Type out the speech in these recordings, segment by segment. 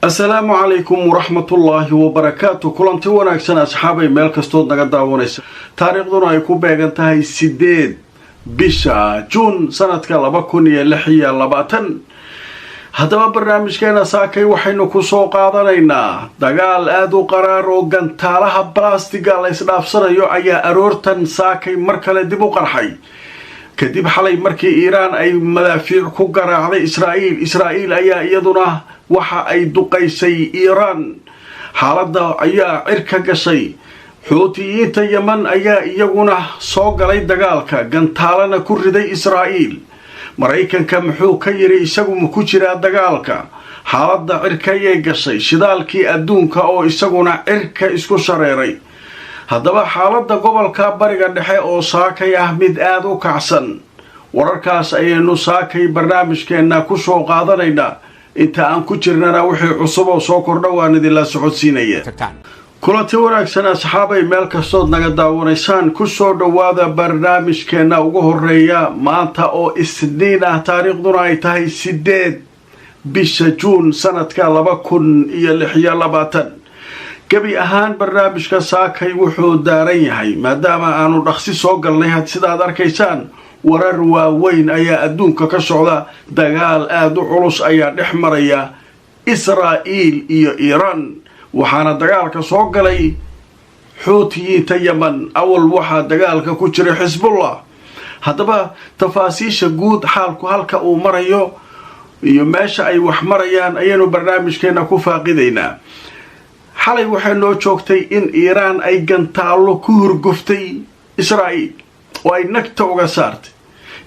Asalaamu calaykum waraxmatullaahi wabarakaatu. Kulanti wanaagsan asxaabay, meel kastood naga daawanaysa. Taariikhduna ay ku beegan tahay 8 bisha Juun sanadka 2026. Haddaba barnaamijkeena saakay waxaynu kusoo qaadanaynaa dagaal aada u qaraar oo gantaalaha balastiga la isdhaafsanayo ayaa aroortan saakay mar kale dib u qarxay, kadib xalay markii Iiraan ay madaafiic ku garaacday Israa'iil. Israa'iil ayaa iyaduna waxa ay duqaysay Iiraan. Xaaladda ayaa cirka gashay. Xuutiyiinta Yeman ayaa iyaguna soo galay dagaalka, gantaalana ku riday Israa'iil. Maraykanka muxuu ka yidhi? Isagu ma ku jiraa dagaalka? Xaaladda cirkayay gashay. Shidaalkii adduunka oo isaguna cirka isku shareeray. Haddaba xaaladda gobolka Bariga Dhexe oo saakay ah mid aada u kacsan, wararkaas ayaynu saakay barnaamijkeenna kusoo qaadanaynaa. Inta aan ku jirnana wixii cusub oo soo kordha waan idinla socodsiinaya. Kulanti wanaagsan asxaabay, meel kastood naga daawanaysaan, kusoo dhowaada barnaamijkeenna ugu horeeya maanta oo Isniin ah, taariikhduna ay tahay 8 bisha Juun sanadka 2026. Gebi ahaan barnaamijka saakay wuxuu daaran yahay, maadaama aanu dhaqsi soo galnay, sidaad arkaysaan warar waaweyn ayaa adduunka ka socda. Dagaal aada u culus ayaa dhex maraya Israa'iil iyo Iiraan, waxaana dagaalka soo galay Xuutiyiinta Yeman. Awal waxaa dagaalka ku jiray Xisbullah. Haddaba tafaasiisha guud, xaalku halka uu marayo iyo meesha ay wax marayaan ayaynu barnaamijkeena ku faaqidaynaa. Xalay waxay noo joogtay in Iiraan ay gantaallo ku hurguftay Israa'iil oo ay nagta uga saartay.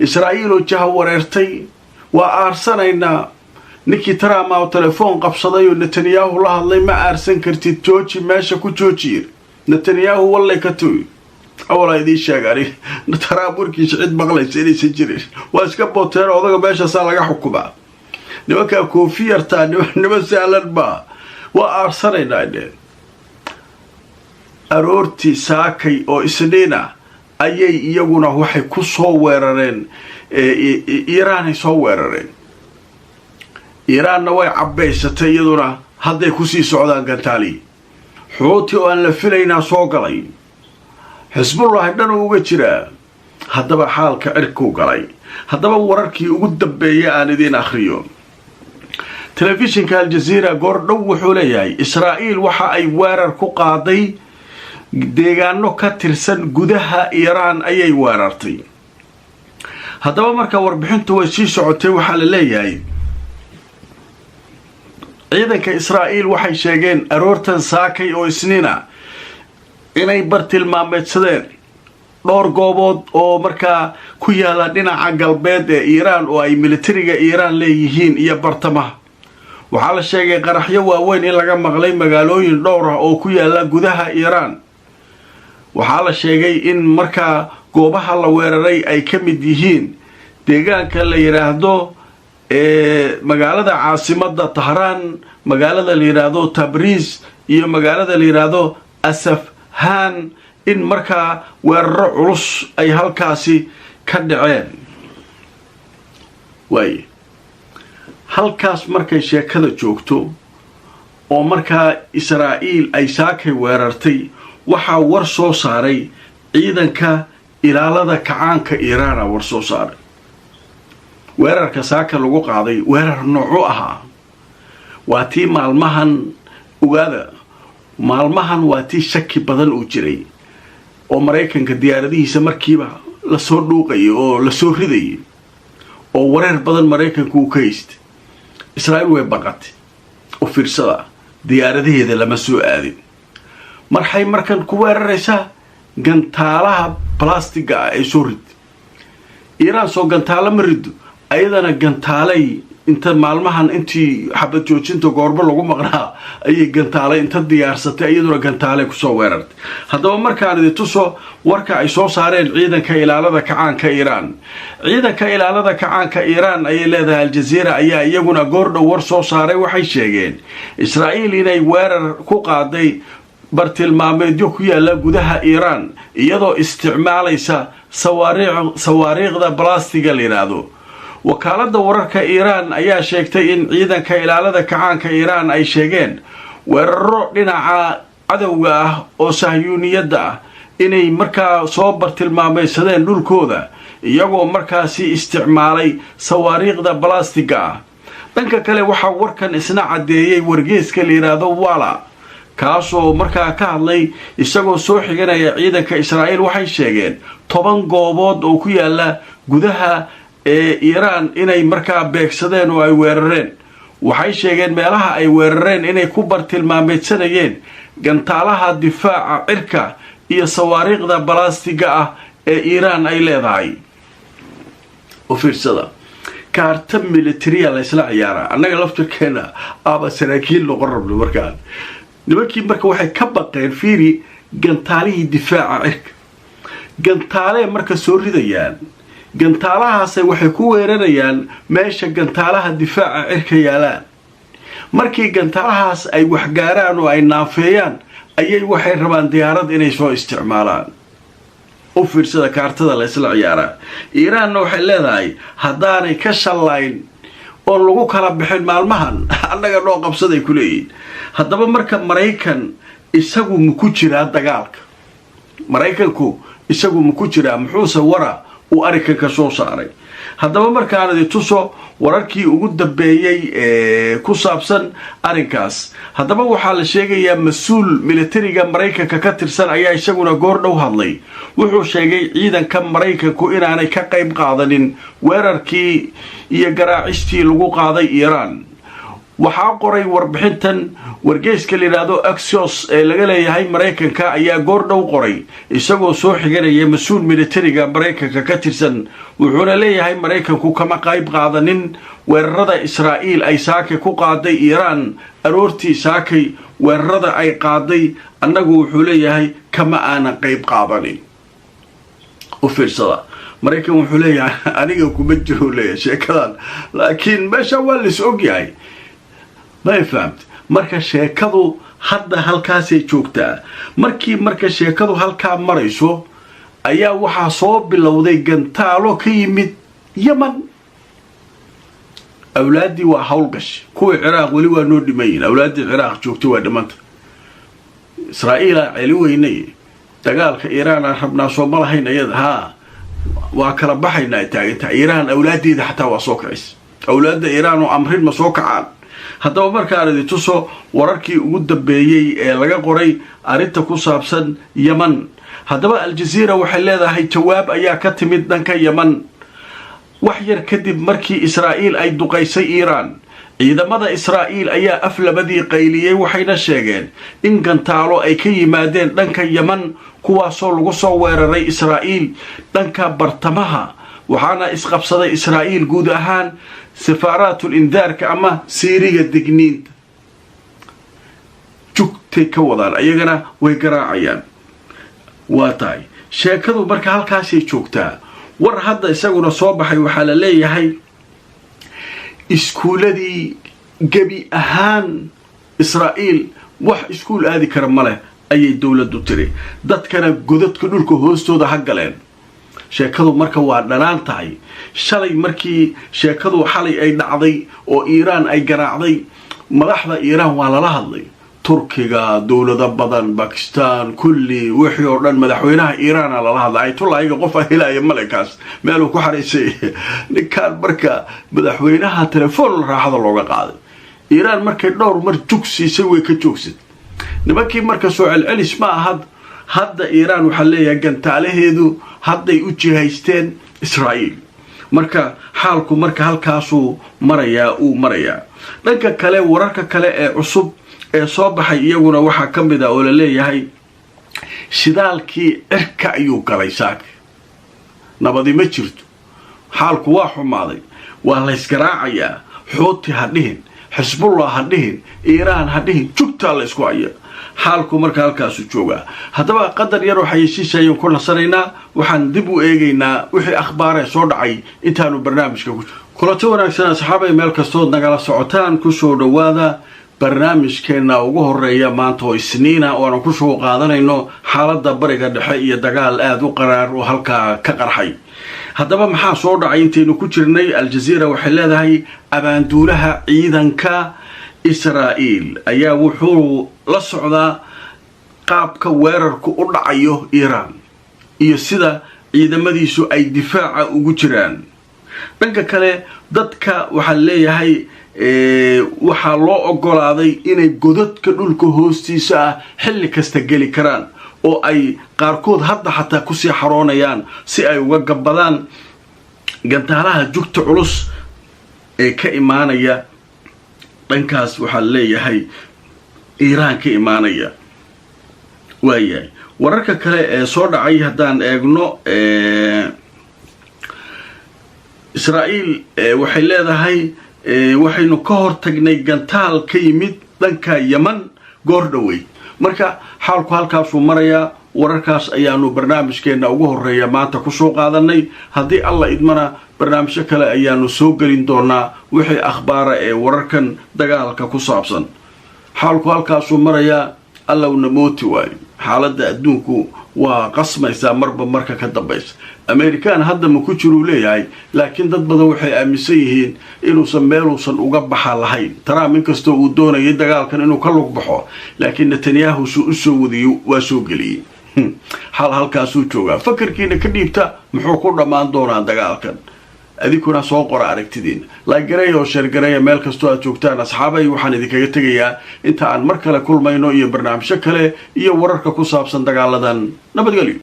Israa'iil oo jaha wareertay, waa aarsanaynaa. Ninkii Trump oo telefoon qabsaday oo Netanyahu la hadlay, ma aarsan kartid, jooji, meesha ku joojiye. Netanyahu wallay ka tuy awalaa idiin sheegaan, Trump warkiisa cid maqlaysa inaysan jirin. Waa iska booteen odaga, meeshaasaa laga xukumaa. Nimankaa koofi yartaa niman sahlan maa. Waa aarsanaynaa dheen. Aroortii saakay oo Isniina ayay iyaguna waxay ku soo weerareen Iiraanay soo weerareen. Iiraanna way cabbaysatay iyaduna, hadday kusii socdaan gantaali. Xuuti oo aan la filaynaa soo galay, Xisbullahi dhan uga jiraa. Haddaba xaalka cirkuu galay. Haddaba wararkii ugu dambeeya aan idiin akhriyo. Telefishinka Aljaziira goor dhow wuxuu leeyahay Israa'iil waxa ay weerar ku qaaday deegaano ka tirsan gudaha Iiraan ayay weerartay. Haddaba marka warbixintu way sii socotay, waxaa la leeyahay ciidanka Israa'iil waxay sheegeen aroortan saakay oo Isniina inay bartilmaameedsadeen dhowr goobood oo markaa ku yaala dhinaca galbeed ee Iiraan oo ay militariga Iiraan leeyihiin iyo bartamaha. Waxaa la sheegay qaraxyo waaweyn in laga maqlay magaalooyin dhowr ah oo ku yaala gudaha Iiraan. Waxaa la sheegay in markaa goobaha la weeraray ay ka mid yihiin deegaanka la yidhaahdo ee magaalada caasimadda Tahraan, magaalada la yidhaahdo Tabriis iyo magaalada la yidhaahdo Asafhaan, in markaa weeraro culus ay halkaasi ka dhaceen. Waaye halkaas markay sheekada joogto oo markaa Israa'iil ay saakay weerartay, waxaa war soo saaray ciidanka ilaalada kacaanka Iiraana. War soo saaray weerarka saaka lagu qaaday weerar noocu ahaa. Waa tii maalmahan, ogaada, maalmahan waa tii shaki badan uu jiray oo Maraykanka diyaaradihiisa markiiba lasoo dhuuqayay oo lasoo ridayay oo wareer badan Maraykanka uu ka haystay. Israa'iil way baqatay oo fiirsada, diyaaradaheeda lama soo aadin. Marxay markan ku weeraraysaa gantaalaha balastiga ah ee soo rid Iiraan. Soo gantaalo ma rido, ayadana gantaalay inta maalmahan intii xabad joojinta goorbo lagu maqnaa ayay gantaalay inta diyaarsatay, iyaduna gantaalay kusoo weerartay. Haddaba markaan idin tuso warka ay soo saareen ciidanka ilaalada kacaanka Iiraan. Ciidanka ilaalada kacaanka Iiraan ayay leedahay Aljaziira ayaa iyaguna goordhow war soo saaray. Waxay sheegeen Israa'iil inay weerar ku qaaday bartilmaameedyo ku yaala gudaha Iiraan iyadoo isticmaalaysa sawaariikhda balastiga la yidhaahdo. Wakaaladda wararka Iiraan ayaa sheegtay in ciidanka ilaalada kacaanka Iiraan ay sheegeen weeraro dhinaca cadowga ah oo sahyuuniyadda ah inay markaa soo bartilmaamaysadeen dhulkooda, iyagoo markaasi isticmaalay sawaariikhda balastiga ah. Dhanka kale waxaa warkan isna caddeeyey wargeeska la yidhaahdo Walla, kaasoo markaa ka hadlay isagoo soo xiganaya ciidanka Israa'iil. Waxay sheegeen 10 goobood oo ku yaala gudaha ee Iiraan inay markaa beegsadeen oo ay weerareen. Waxay sheegeen meelaha ay weerareen inay ku bartilmaameedsanayeen gantaalaha difaaca cirka iyo sawaariikhda balastiga ah ee Iiraan ay leedahay. U fiirsada, kaarta militariya laysla ciyaaraa. Annaga laftirkeena aba saraakiil noqon rabno. Markaan nimankii marka waxay ka baqeen, fiiri, gantaalihii difaaca cirka, gantaalee marka soo ridayaan, gantaalahaase waxay ku weerarayaan meesha gantaalaha difaaca cirka yaalaan. Markii gantaalahaas ay waxgaaraan oo ay naafeeyaan, ayay waxay rabaan diyaarad inay soo isticmaalaan. U fiirsada kaartada la isla ciyaaraa. Iiraanna waxay leedahay haddaanay ka shallayn oon lagu kala bixin maalmahan, annaga noo qabsaday ku leeyihin. Haddaba marka Maraykan isagu maku jiraa dagaalka? Maraykanku isagu maku jiraa? Muxuuse wara uu arrinkan ka soo saaray? Haddaba markaan idi tuso wararkii ugu dambeeyey ee ku saabsan arrinkaas. Haddaba waxaa la sheegayaa mas-uul militariga Maraykanka ka tirsan ayaa isaguna goor dhow hadlay. Wuxuu sheegay ciidanka Maraykanku inaanay ka qayb qaadanin weerarkii iyo garaacistii lagu qaaday Iiraan. Waxaa qoray warbixintan wargeyska la yidhaahdo Axios ee laga leeyahay Maraykanka ayaa goor dhow qoray, isagoo soo xiganaya mas-uul militariga Maraykanka ka tirsan. Wuxuuna leeyahay Maraykanku kama qayb qaadanin weerarada Israa'iil ay saakay ku qaaday Iiraan. Aroortii saakay weerarada ay qaaday annagu, wuxuu leeyahay, kama aanan qayb qaadanin. U fiirsada, Maraykan wuxuu leeyahay aniga kuma jiro, leeyahay sheekadan, laakiin meesha waa lais ogyahay, ma fahamt? Marka sheekadu hadda halkaasay joogtaa. Markii marka sheekadu halkaa marayso ayaa waxaa soo bilowday gantaalo ka yimid Yeman. Awlaaddii waa howlgash, kuwii Ciraaq weli waa noo dhimayin. Awlaaddii Ciraaq joogtay waa dhimanta. Israa'iilaa celi weynay, dagaalka Iiraan aan rabnaa soo ma lahayn iyada? Haa, waa kala baxaynaa ay taagantahay. Iiraan awlaaddeeda xataa waa soo kacis. Awlaadda Iiraan oo amrin ma soo kacaan? Haddaba markaan idi tuso wararkii ugu dambeeyey ee laga qoray arrinta ku saabsan Yeman. Haddaba Aljaziira waxay leedahay jawaab ayaa ka timid dhanka Yeman wax yar kadib markii Israa'iil ay duqaysay Iiraan. Ciidamada Israa'iil ayaa af labadii qayliyey, waxayna sheegeen in gantaalo ay ka yimaadeen dhanka Yeman, kuwaasoo lagu soo weeraray Israa'iil dhanka bartamaha. Waxaana isqabsaday Israa'iil guud ahaan safaaraatul indaarka ama siiriga digniinta jugtay ka wadaan, ayagana way garaacayaan. Waa tahay, sheekadu marka halkaasay joogtaa. War hadda isaguna soo baxay waxaa la leeyahay iskuuladii gebi ahaan Israa'iil wax iskuul aadi kara ma leh ayay dowladdu tiri, dadkana godadka dhulka hoostooda ha galeen. Sheekadu marka waa dhanaan tahay. Shalay markii sheekadu xalay ay dhacday oo Iiraan ay garaacday, madaxda Iiraan waa lala hadlay, Turkiga, dowlado badan, Bakistan, kulli wixii oo dhan madaxweynaha Iiraana lala hadlay. Ayatullahiga qof a helaya male kaas meeluu ku xariisay ninkaan. Marka madaxweynaha telefoon raaxada looga qaaday. Iiraan markay dhowr mar jug siisay way ka joogsad nimankii. Marka soo celcelis ma ahad. Hadda Iiraan waxaa leeyahay gantaalaheedu hadday u jihaysteen Israa'iil. Marka xaalku marka halkaasuu marayaa, uu marayaa. Dhanka kale wararka kale ee cusub ee soo baxay iyaguna waxaa ka mid ah oo la leeyahay shidaalkii cirka ayuu galay saaka. Nabadi ma jirto, xaalku waa xumaaday, waa laysgaraacayaa. Xuuti ha dhihin, Xisbullah ha dhihin, Iiraan ha dhihin, jugtaa la ysku haya. Xaalku marka halkaasu joogaa. Haddaba qadar yaroo xayeysiis ayaan ku nasanaynaa. Waxaan dib u eegaynaa wixii akhbaaree soo dhacay intaanu barnaamijka ku kulanti wanaagsan. Asxaabay, meel kastood nagala socotaan, kusoo dhowaada barnaamijkeenna ugu horeeya maanta oo Isniina, oo aanu kusoo qaadanayno xaaladda Bariga Dhexe iyo dagaal aada u qaraar oo halkaa ka qarxay. Haddaba maxaa soo dhacay intaynu ku jirnay? Aljaziira waxay leedahay abaanduulaha ciidanka Israa'iil ayaa wuxuu la socdaa qaabka weerarku u dhacayo Iiraan iyo sida ciidamadiisu ay difaaca ugu jiraan. Dhanka kale dadka waxaa leeyahay waxaa loo ogolaaday inay godadka dhulka hoostiisa ah xilli kasta geli karaan, oo ay qaarkood hadda xataa kusii xaroonayaan si ay uga gabbadaan gantaalaha jugta culus ee ka imaanaya dhankaas waxaa leeyahay Iiraan ka imaanaya. Waayahay, wararka kale ee soo dhacay haddaan eegno, Israa'iil waxay leedahay waxaynu ka hortagnay gantaal ka yimid dhanka Yeman goor dhoweyd. Marka xaalku halkaasuu marayaa. Wararkaas ayaanu barnaamijkeenna ugu horeeya maanta kusoo qaadanay. Haddii Alla idmana barnaamijyo kale ayaanu soo gelin doonaa wixii akhbaara ee wararkan dagaalka ku saabsan. Xaalku halkaasuu marayaa, allowna mooti waayo. Xaaladda adduunku waa qasmaysaa marba marka ka dambaysa. Amerikaan hadda ma ku jiruu leeyahay, laakiin dad badan waxay aaminsan yihiin inuusan meeluusan uga baxa lahayn. Trump inkastoo uu doonayay dagaalkan inuu ka lug baxo, laakiin Netanyahu suu u soo wadiyo waa soo geliyey. Xaal halkaasuu joogaa. Fakarkiina ka dhiibta, muxuu ku dhammaan doonaa dagaalkan? Adinkuna soo qora aragtidiina, like gareeya oo share gareeya meel kastoo aad joogtaan. Asxaabay, waxaan idinkaga tegayaa inta aan mar kale kulmayno iyo barnaamijyo kale iyo wararka ku saabsan dagaaladan, nabadgelyo.